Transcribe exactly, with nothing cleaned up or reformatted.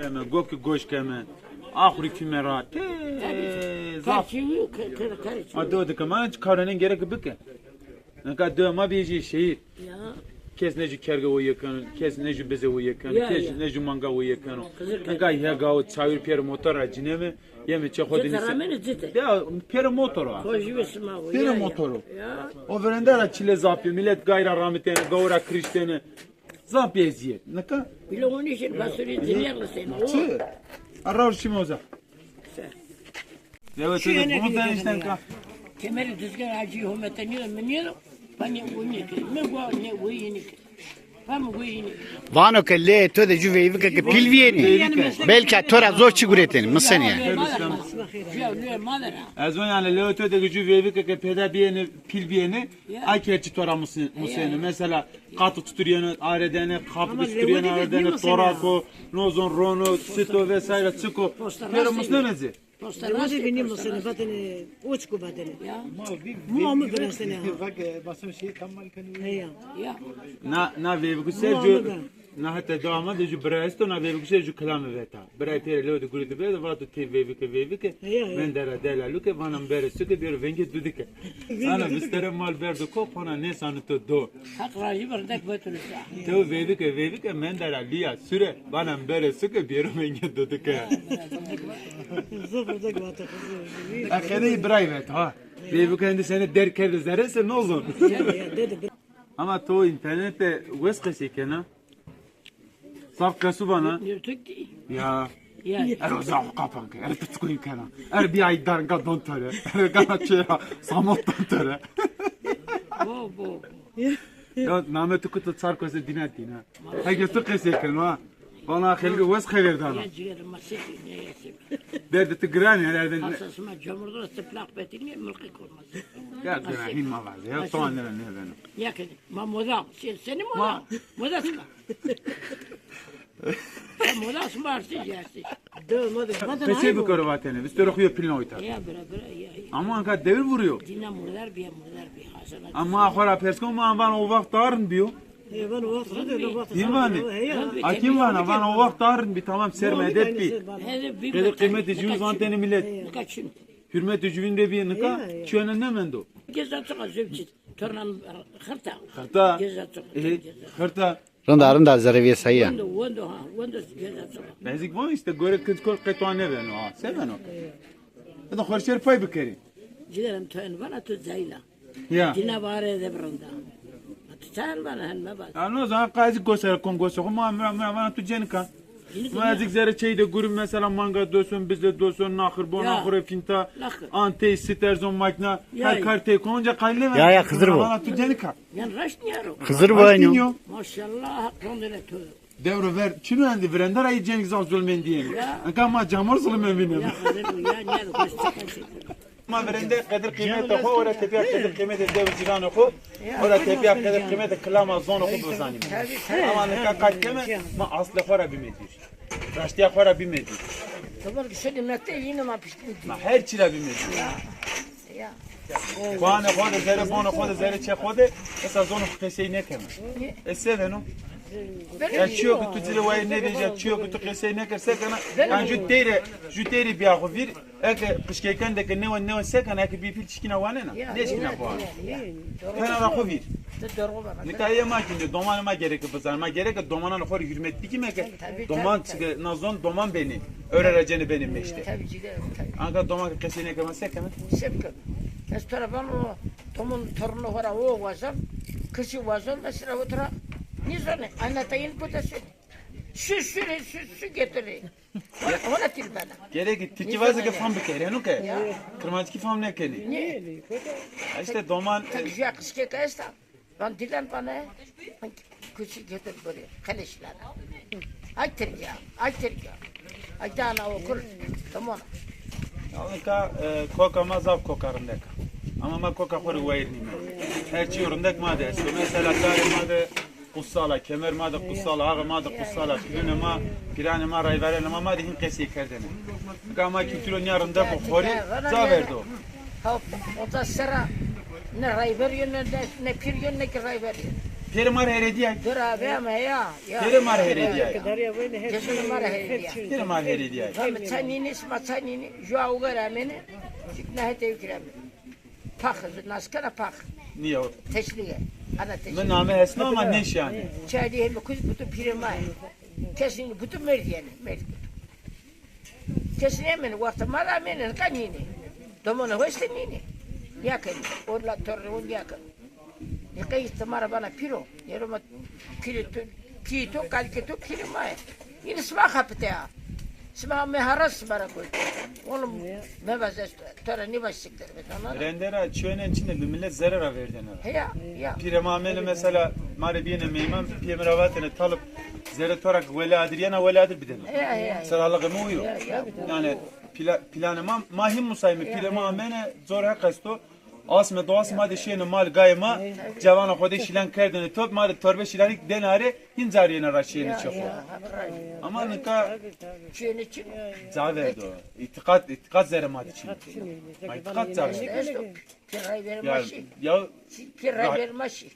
Keme, gok ki goş keme. Axurî kime ra. Te, zaf. Karşıyı, kar, kar, karşıyı. A, do dike, ma çi karenen gerek bike. Nika dewa ma bîye jî şehîr. Ya. Kes ne jû kerge weye keno, kes ne jû bize weye keno, ya, kes ya. Ne jû manga weye keno. Nika hega o çawir pêro motor ra cineme, yeme çê xo dinî. Cite ramene cite. Ya, pêro motor o. Xo jî ve sima o. Pêro motor o. Ya. O verende ra çile zaf bî, milet gay ra ramitene, gaw ra kiriştene. Zaf bî ezîyet. Nika? Bile onun için fasulye dinleyemezsin. Çi? Arra şîme uza. Lewe to de bunu ben işte ka. Kemeri düzgün acı hükümete niye mi niye? Bani o niye? Mi bu ne o yeni? Bani o yeni. Vano ke lê to de jû veyvike ke pîl vîyenî. Belka to ra zor çi guretênî, misenî yanî. Ez o yanî lewe to de jû veyvike ke pêda bîyenî, pîl bîyenî, ay kerçî to ra musenî. Mesela, qatu tuturîyeno aredene, qapı tuturîyeno aredene, torako, nozon rono, sito vesaire çiko. Pêro musnenê zî. Posta rastê, posta rastê. Vînî musene, vatene, oçko vatene. Ya. Mu amı virasene ha. Vake, basın şey tam mal kanı. He ya. Ya. Na, na veyvike ser jû, na hete dewa ma de jû bira esto, na veyvike ser jû kilame veta. Bira pêre lewe de gurî de bê, vato tê veyvike, veyvike. He ya, he ya. Mendera dela luke, vana mi bere suke, bêro vengê dudike. Ana vistere mal berdo ko, pana nêsano to do. Haq rajî bi, rindek veturisa. Tew veyvike, veyvike, mendera lîya sure, vana mi bere suke, bêro vengê dudike. Zaf rindek vate. E, xeneyî biray vet ha. Veyvike hindi sene der kerde zerese nozon. Ama to internette wes qesey kena. Zaf qesu vana. Nurtuk dî. Ya. Ya. Ero zaf qapan ke. Ero tu çikoyî kena. Ero bî ay darga don tere. Ero gana çêra samot don tere. Bo, bo. Ya name tu kutu çar kose dîna dîna. Hege tu qesey keno ha. Vana xelke wes xever dana. Ya ciğerim masif ne yesim. Derdi tu giran ya derdi. Asasıma cumhurda çıplak betin ya mülkü olmaz. Ya dina hîn ma vaze. Ya soğan dina ne beno. Ya kedi. Ma moda, se-, seni moda. Ma- Moda çıka. Ya moda sima artî, artî. Qesey bikero vatene, vistero xuyo pîl na oyta. Ya bira, bira, ya, ya. Ama anka devir vuruyor. Dina murdar bîya, murdar bîya. Hasan. Ama xora pers kon, ma van o vaxt daha rind bîyo. E, van o vaxt rind bîyo. Hîn vanê. A kim vana, van o vaxt daha rind bî, tamam, ser medet bî. Qedir qîmetê jû zantene milet. Nika çin. Hürmetê jûvîn de bîye nika, çi wene nêmendo. Geza çiqa zewcî, torna xirta. Xirta. Geza çiqa. Xirta. Rinda, rinda zerevîye sayî ya. Wendo, wendo, ha, wendo geza çiqa. Bezik van işte gore kinc kol qetwa nêbeno ha. Se beno? Eda xorşer pay bikerî. Cigerim to en vana tu zayla. Ya. Dina vare de branda. Tu çan vana hen me bak. Ano zaman qazi gosere kon gosere. Ma, ma, ma, ma tu cenika. Ma ezik zere çey de gurî mesela manga doson, bizde doson, naxir, bon, naxir, finta, antey, siterzon, makina, her kar tey konca qayne ver. Ya, ya, Xizir bu. Ama tu cenika. Yan raşt niyaro. Xizir bu aynı. Maşallah, rondele tu. Devro ver, çinu endi virende ra cenik zan zulmendiyeni. Ya. Anka ma camor zulmen vîneme. Ya, Xizir bu, ya, niye de göstersen. Ma virende qedir qîmetê xo, ora tepîya qedir qîmetê dew cîranê xo, ora tepîya qedir qîmetê kilama zonê xo bizanîme. Ama nika qat keme, ma aslê xo ra bîme dûr. Raştîya xo ra bîme dûr. Tabar ki şedî mete yine ma piştî dûr. Ma her çî ra bîme dûr. Ya. Koanê xo de zerê, bonê xo de zerê, çê xo de, esa zonê xo qesey nêkeme. Ez se veno? Ya çîyo ki tu ci rê wayîr nêvejîya, çîyo ki tu qesey nêker, se kena? Yan jû teyre, jû teyre bîya xo vîr, eke qişkeyken de ke nêwen nêwen se kena, eke bî pîl çikîna wanena? Nêşkîna biwano. Kena ra xo vîr. Nika ê ma kî nê, domanê ma gereke bizanê. Ma gereke domananê xo rê hurmet bikîme ke doman çike na zon doman benê. Ewre ra cenê benê meşte. Anka doman ke qesey nêkeme se keme? Se bikeme? Ez to ra vano, doman torunê xo ra o wazon, kişî wazon, mesela o tira nîzonê, aynata yin bute şi. Şu, şu, şu, şu getirê. Ona, ona tirkana. Gerek tirkî vaze ke fam bikerê, eno ke. Ya. Kirmanckî fam nêkenê. Ne? Ha, işte doman, tek, e, jûya qişkek esta. Van dilen bana. Kuçi getir buraya. Keleşler. Ay tirkîya, ay tirkîya. Ay dana okur. Tamam. Nika, e, koka ma zaf koka rindek a. Ama ma koka xo rê wayîr nîme. Her çî rindek ma de esto. Mesela darê ma de Qusal a, kemer ma de qusal a, axê ma de qusal a, pîlûnê ma, pîranê ma, rayverenê ma, ma de hîn qesey kerdêne. Ga ma kî tiro nîya rindeko xo rê ca verdo. Ha, o da sera ne rayver yo, ne, ne, ne pîr yo, ne kî rayver yo. Pêrê ma rê herêdîyay. Dora ve ama ya. Ya. Pêrê ma rê herêdîyay. Cesur ma rê herêdîyay. Pêrê ma rê herêdîyay. Hem ça nînî, sima ça nînî, ju awgar amêne, cik nahê tewkir amêne. Pax, nas kena pax. Nîyo. Teşlige. Ana teşlige. Mi name hesna ama nêşîyane. Çelî hemi kuz butu pîrê ma. Kes nînî butu merdî yanî, merdî butu. Kes nêmene, wextê ma de amêne, nika nînê. Domonê ho estê nînê. Nîya kenê. Orla torrê ho nîya keno. Nika îşte ma ra vana pîro. Nêro ma pîrê to, pîyê to, kalikê to pîrê ma yê. Yine sima xapite ya. Sima mi haras sima ra koy. Oğlum, mevaz esto. To ra nêvaş siktir be, tamam. Rende ra çîyêne çin de, bi milet zere ra verdêne ra. Heya, ya. Pîrê ma amêne mesela, ma rê bîyêne meyman, pîyê mi ra vatêne talib zerê to ra ke wele adir yena, wele adir bidêne. Heya, heya, heya. Seralığı mı uyu? Ya, ya. Yani pla-, planê ma, ma hîn musayme, pîrê ma amêne, zor heq esto. Asme do asme ma de şîyêne mal gayê ma, cevana xo de şîlan kerdêne top, ma de torbe şîlanî dêne arê, hîn carîyêne ra şîyêne çê xo. Ya, ya, ha, bravo. Ama nika çîyêne çin. Ca verdo. Îtîqat, îtîqat zerê ma de çin. Ma îtîqat ca verdo. Esto, esto. Pîrê ray verê ma şî. Ya, ya. Pîrê ray verê ma şî.